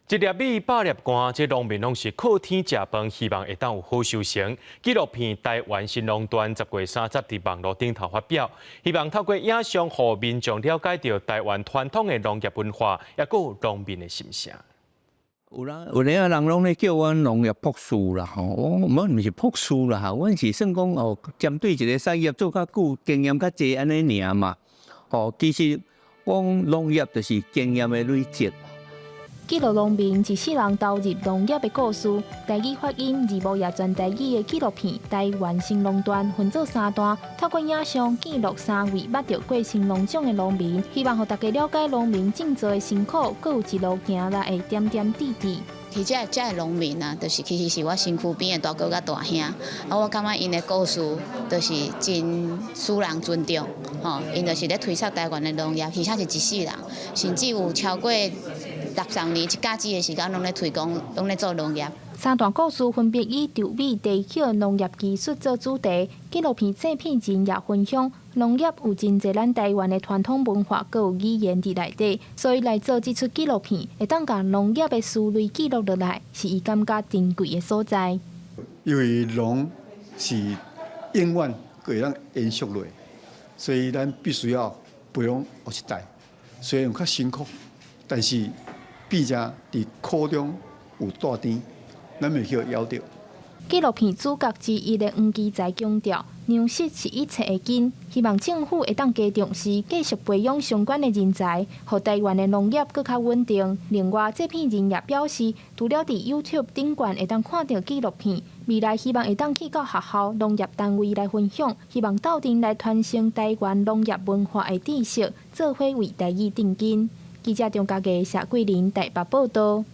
一粒米百粒汗，這農民攏是靠天食飯，希望會當有好收成。紀錄片《台灣新農段》10月30佇網路頂頭發表，希望透過影像，予民眾了解著台灣傳統的農業文化，抑閣有農民的心聲。有啦，有的人攏咧叫阮農業博士啦，吼，我阮毋是博士啦，阮是算講哦，針對一個產業做較久，經驗較濟按呢爾嘛。吼，其實講農業就是經驗的累積。記錄農民一世人投入農業的故事，台語發音字幕也全台語的紀錄片《台灣新農段》分做三段，透過影像記錄三位捌著過新農獎的農民，希望予大家了解農民種作的辛苦，閣有一路行來的點點滴滴。其實這个農民啊，就是其實是我身軀邊的大哥佮大兄，啊，我感覺𪜶的故事就是真使人尊重，吼，𪜶就是咧推廣台灣的農業，而且是一世人，甚至有超過60年一甲子的時間，攏咧推廣，攏咧做農業。三段故事分別以稻米、茶葉、農業技術做主題。紀錄片製片人也分享，農業有真濟咱台灣的傳統文化，閣有語言佇內底，所以來做這齣紀錄片，會當共農業的思維記錄落來，是伊感覺珍貴的所在。因為農是永遠會當延續落，所以咱必須要培養後一代。雖然較辛苦，但是畢竟佇苦中有大甜，咱袂去枵著。紀錄片主角之一的黃基才強調，糧食是一切的根，希望政府會當加重視，繼續培養相關的人才，予台灣的農業閣較穩定。另外，製片人也表示，除了佇 YouTube 頂懸會當看著紀錄片，未來希望會當去到學校、農業單位來分享，希望鬥陣來傳承台灣農業文化的知識，做伙為台語定根。記者張家傑、謝桂林台北報道。